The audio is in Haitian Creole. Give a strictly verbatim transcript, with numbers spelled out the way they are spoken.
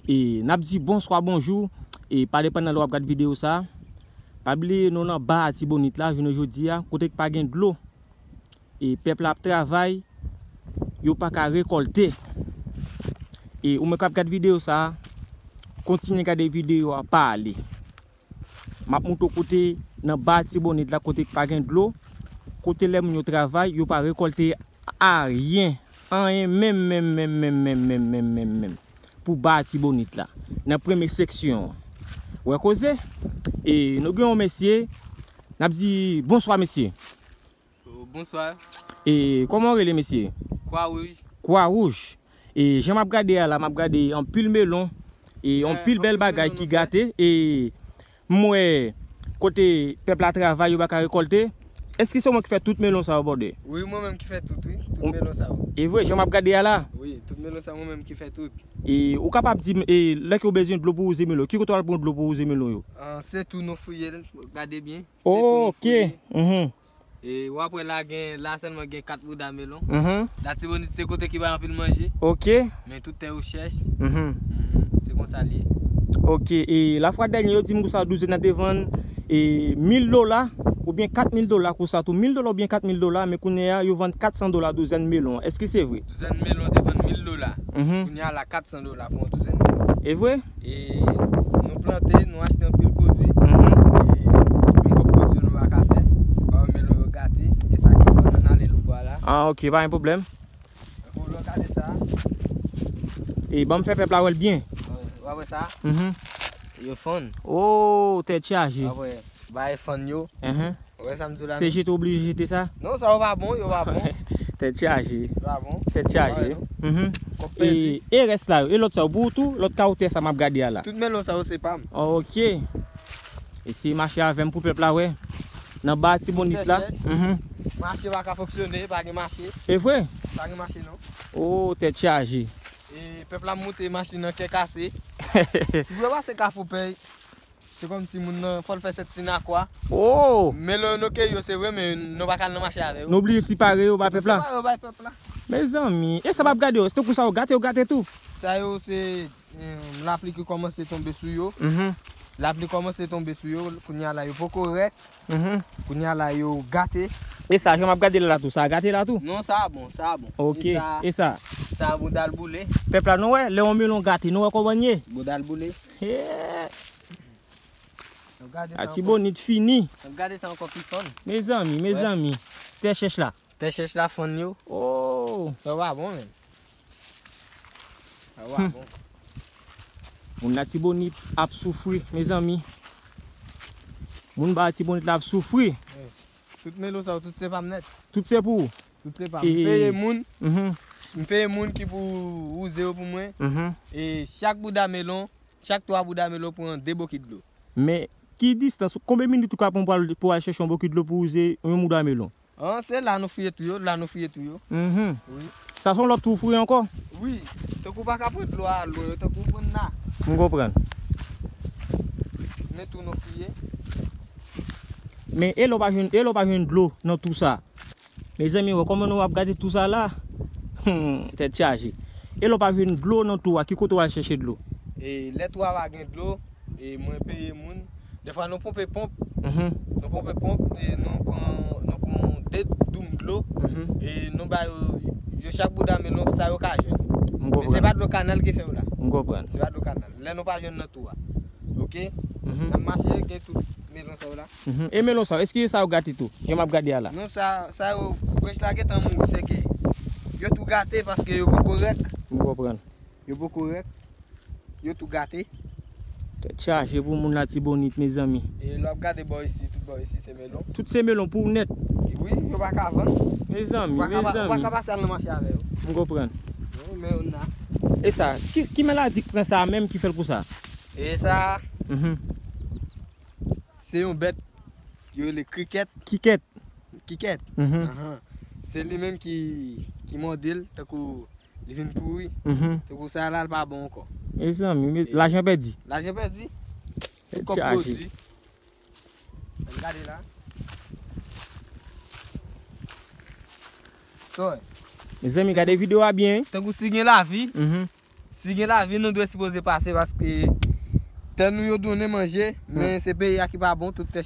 E n ap di bonswa, bonjou, e pa depann nan lè w ap gad videyo sa a. Pa bliye nou nan Ba Atibonit la, jounen jodi a, kote k pa gen dlo. E pèp la ap travay, yo pa ka rekòlte. E ou menm k ap gad videyo sa a, kontinye gade videyo a, pa ale. M ap montre w kote nan Ba Atibonit la, kote k pa gen dlo, kote lè moun yo travay, yo pa rekòlte ayen, anyen menm, menm, menm, pou Ba Atibonit la, nan premye seksyon an. Wè koze? E nou gen yon mesye, n ap di bonswa mesye. Oh, bonswa. E kòman w rele mesye? Kwa Wouj. Kwa Wouj. E jan m ap gade a la, m ap gade anpil melon, e anpil bèl bagay ki gate, e m wè kote pèp la travay, yo pa ka rekòlte. Èske se ou menm ki fè tout melon sa yo, brother? Wi, mwen menm ki fè tout, wi. Tout melon sa yo. E vre, jan m ap gade a la? Wi, tout melon sa yo, mwen menm ki fè tout. E ou kapab di m, e lè ke w bezwen dlo pou wouze melon, ki kote w al pran dlo pou wouze melon yo? Ah, se tou nou fouye l, gade byen. Se tou nou fouye. Ok. Mhm. E w ap wè la gen, la sèlman gen kat bouda melon. Mhm. Latibonit se kote ki bay anpil manje. Ok. Men tout tè yo chèch. Mhm. Mhm. Se konsa l ye. Ok. E lafwa dènye yo di m konsa douzèn nan te vann e mil dola oubyen kat mil dola konsa tou. Mil dola oubyen kat mil dola, men kounye a yo vann kat san dola douzèn melon. Èske se vre? Douzèn melon te vann mil dola. Mhm. Kounye a la kat san dola pou yon douzèn melon. E vre? E nou plante, nou achte anpil pwodui. Mhm. E menm kòk pwodui nou pa ka fè. Paske melon yo gate, e sa ki vann nan ale loubwa la. Ah, ok, pa gen pwoblèm. Epi w gade sa. E ban m fè pèp la wè l byen. W ap wè sa? Mhm. Yo fann. Oh, tèt chaje. W ap wè, ba e fann yo. Mhm. Wè sa m di w la, se non? Jete, oblije jete sa? Non, sa yo pa bon, yo pa bon. Tèt chaje. Yo pa bon. Tèt chaje. Yo pa bon. Mhm. Kòb pèdi. E, e rès la yo, e lòt sa yo pou ou tou, lòt kawotè sa m ap gade a la? Tout melon sa yo se pa m. Ok. Eseye mache avè m pou pèp la wè. Nan Ba Atibonit la. Tout tè chèch. Mhm. Mache pa ka fonksyone, pa gen mache. E vre? Pa gen mache non. Oh, tèt chaje. E pèp la moute machin nan kè kase. Si w pase Kafou Pèy, se kòmsi moun nan fò l fè sèt Sinakwa. Oh! Melon yo nou keyi yo se vre, men nou pa ka al nan mache avè yo. Nou oblije separe yo ba pèp la. Separe yo bay pèp la. Mezanmi, e sa m ap gade yo, tankou sa yo gate, yo gate tou. Sa yo se, em, lapli ki kòmanse tonbe sou yo. Mhm. Lapli kòmanse tonbe sou yo, kounye a la yo poko rèk. Mhm. Kounye a la yo gate. E sa, jan m ap gade la tou, sa gate la tou? Non, sa bon, sa bon. Ok, e sa? E sa, sa bouda l boule. Pèp la, nou wè, lè yon melon gate, nou wè kòman l ye? Bouda l boule. He. Gade sa ankò. Latibonit fini. Gade sa ankò ki fann. Mezanmi, mezanmi. Tè chèch la. Tè chèch la fann yo. Oh. Sa pa bon, menm. Sa pa bon. Moun Latibonit ap soufri, mezanmi. Moun Ba Latibonit la ap soufri. Wi. Tout melon sa yo, tout se pa m nèt. Tout se pou ou? Tout se pa m. M peye moun. Mhm. M peye moun ki pou wouze yo pou mwen. Mhm. E chak bouda melon, chak twa bouda melon pran de bokit dlo. Men, ki distans, konbyen minit ou ka pran pou al, pou al chèche yon bokit dlo pou wouze yon bouda melon? An, se la nou fouye tou yo, la nou fouye tou yo. Mhm. Wi. Sa se yon lòt twou fouye ankò? Wi. Tankou w pa ka pran dlo a lwen, tankou w pran la. M konprann. Men tou nou fouye. Men e lè w pa jwenn, e lè w pa jwenn dlo nan twou sa? Mezanmi, wè kòman nou ap gade twou sa la? Hmm, tèt chaje. E lè w pa jwenn dlo nan twou a, ki kote w al chèche dlo? E lè twou a pa gen dlo, e mwen peye moun. Defwa nou ponpe ponp. Mhm. Nou ponpe ponp, e nou pran, nou pran de doum dlo. Mhm. E nou ba yo, yo chak bouda melon, sa yo ka jwenn. M konprann. Men se pa dlo kanal ki fè yo la. M konprann. Se pa dlo kanal. Lè nou pa jwenn nan twou a. Ok? Mhm. N ap mache, gen tout melon sa yo la. Mhm. E melon sa yo, èske sa yo gate tou? Jan m ap gade a la. Non, sa, sa yo, branch la gentan mouri, sèke yo tou gate paske yo poko rèk. M konprann. Yo poko rèk. Yo tou gate. Tèt chaje pou moun Latibonit, mezanmi. E lè w ap gade bò isi, tout bò isi se melon. Tout se melon pou ou nèt. Wi, yo pa ka vann. Mezanmi, mezanmi. Ou pa ka pa, ou pa ka pase al nan mache avè yo. M konprann. Non, men yo nan. E sa, ki, ki maladi k pran sa menm ki fè l konsa? E sa, mhm, se yon bèt yo rele krikèt. Kikèt. Kikèt. Mhm. Ahan. Se li menm ki, ki mòde l, tankou li vin pouri. Mhm. Tankou sa la, l pa bon ankò. Mezanmi, me-, e lajan pèdi. Lajan pèdi. Tout kòb pèdi. Ann gade la. Mezanmi, gade videyo a byen, wi. Tankou si gen lavi, mhm, Si gen lavi, nou dwe sipoze pase paske tè nou yo donnen manje, men se peyi a ki pa bon, tout tè